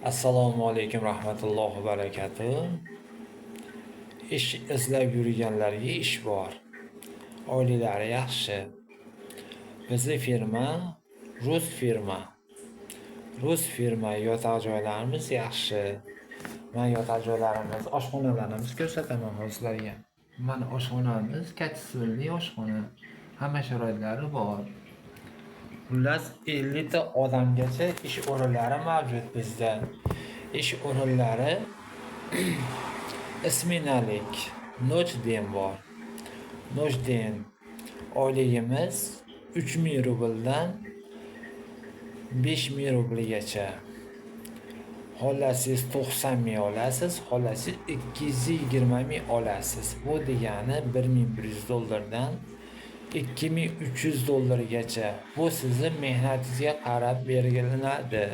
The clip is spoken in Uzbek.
Assalomu alaykum rahmatullohi va barakatuh. Ish izlab yurganlarga ish bor. Oilalari yaxshi. Bizni firma rus firma. Rus firma, yotoq joylarimiz yaxshi. Man yotoq joylarimiz, oshxonalarimizni ko'rsataman hozir sizlarga. Mana oshxonamiz, качественный oshxona. Hamma sharoitlari bor. Xullas, 50 ta odamgacha ish o'rinlari mavjud bizda. Ish o'rinlari smenalik, ночь день bor. Ночь день oyligimiz 3000 rubldan 5000 rublgacha. Xohlasangiz, 90 ming olasiz, xohlasangiz, 220 ming olasiz. Bu degani 1100 dollardan 2300 dollargacha. Bu sizni mehnatingizga qarab belgilanadi.